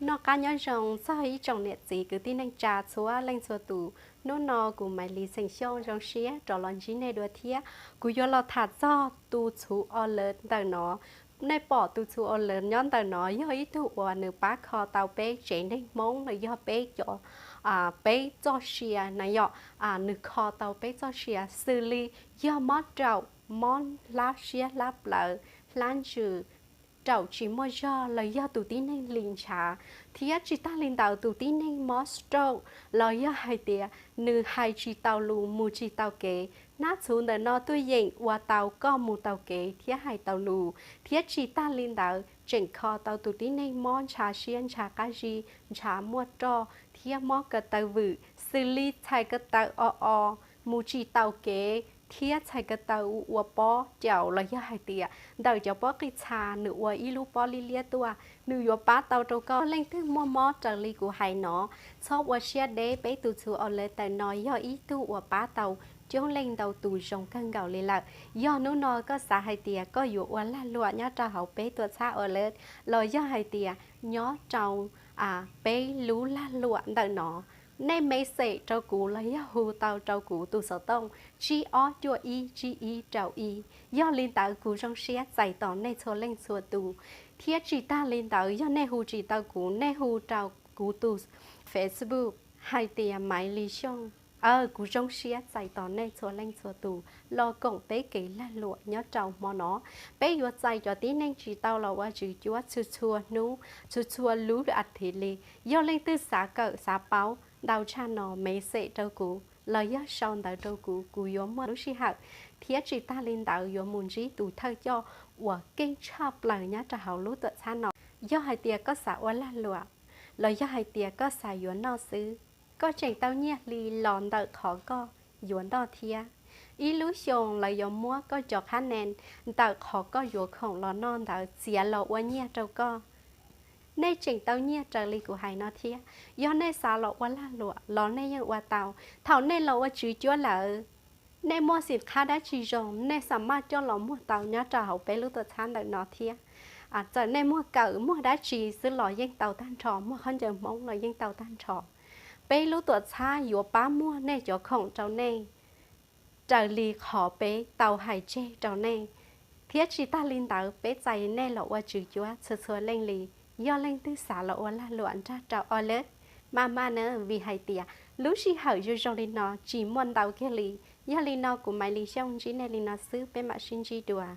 Noj qab nyob zoo txog ib tsoom niam txiv kwv tij neej tsa txhua leej txhua tus. Hnub no kuv Maiv Lis Xeem Xyooj zoo siab rov los ntsib nej dua thiab. Kuv yuav los tham txog tus txhuv alert ntawm no. Nej pom tus txhuv alert nyob ntawm no yog ib tug uas nws pab kho tau peb tsev neeg Hmoob los yog peb cov, peb txoj sia na yom. Nws kho tau peb txoj sia xws li yog mob raum, mob hlab siab hlab plawv, hlab ntsws, raum tsis muaj zog los yog tus tib neeg hli ntshav, thiab tsis tag li ntawd tus tib neeg mob stroke los yog hais tias nws hais tsis tau lus mus tsis tau kev. Hnab txhuv ntawm no tuaj yeem ua tau koj mus tau kev thiab hais tau lus, thiab tsis tag li ntawd tseem kho tau tus tib neeg mob ntshav siab ntshav qab zib, ntshav muaj roj thiab mob ko taw vwm xws li txhais ko taw o o, mus tsis tau kev thiab txhais ko taw ua pob caus los yog hais tias ntawm cov pob qij txha nws ua ib lub pob liab liab tuaj. Nws yuav pab tau rau koj leej twg muaj mob raws li kuv hais no. Txhob ua siab deb, peb tus txhuv alert ntawm no yog ib tug uas pab tau coob leej ntau tus zoo kawg nkaus li lawm. Yog hnub no koj xav hais tias koj yuav ua lag luam nyob rau hauv peb tuam txhab alert los yog hais tias nyob rau peb lub lag luam ntawm no, nej message rau kuv los yog hu tau rau kuv tus xov tooj tsib ob cuaj ib tsib ib rau ib. Yog li ntawd kuv zoo siab txais tos nej txhua leej txhua tus. Thiab tsis tag li ntawd yog nej hu tsis tau kuv, nej hu rau kuv tus Facebook hais tias Maiv Lis Xyooj. Kuv zoo siab txais tos nej txhua leej txhua tus los koom peb kev lag luam nyob rau hmo no. Peb yuav txais cov tib neeg tsis tau los ua tswv cuab txhua txhua hnub, txhua txhua lub as thiv li. Yog leej twg xav kawm xav paub ntau tshaj no message rau kuv los yog sau ntawv rau kuv, kuv yuav muaj lub sij hawm thiab tsis tag li ntawd yuav mus ntsib tus thawj coj uas keej tshaj plaws nyob rau hauv lub tuam txhab no. Yog hais tias koj xav ua lag luam los yog hais tias koj xav yuav noj xwb, koj tseem tau nyiaj hli los ntawm qhov koj yuav noj thiab. Ib lub xyoos lawv yuav muab koj cov qhab nees ntawm qhov koj yuav khoom los noj ntawd txiav los ua nyiaj rau koj. Nej tseem tau nyiaj raws li kuv hais no thiab. Yog nej xav los ua lag luam los nej yeej ua tau. Thaum nej los ua tswv cuab lawm, nej muaj xim qhab dab tsi zoo nej xa maj coj los muag tau nyob rau hauv peb lub tuam txhab ntawm no thiab. Txawm nej muag kawm muag dab tsi xwb los yeej tau tag nrho, muag khaub ncaws Hmoob los yeej tau tag nrho. Peb lub tuam txhab yuav pab muag nej cov khoom rau nej raws li qhov peb tau hais tseg rau nej. Thiab tsis tag li ntawd peb txais nej los ua tswv cuab txhua txhua leej li. Yog leej twg xav los ua lag luam nrog rau Olive maj maj na, vim hais tias lub sij hawm zoo zoo li no tsis muaj ntau kiag li. Yog li no kuv Maiv Lis Xyooj ntsib nej li no xwb, peb mam sib ntsib dua.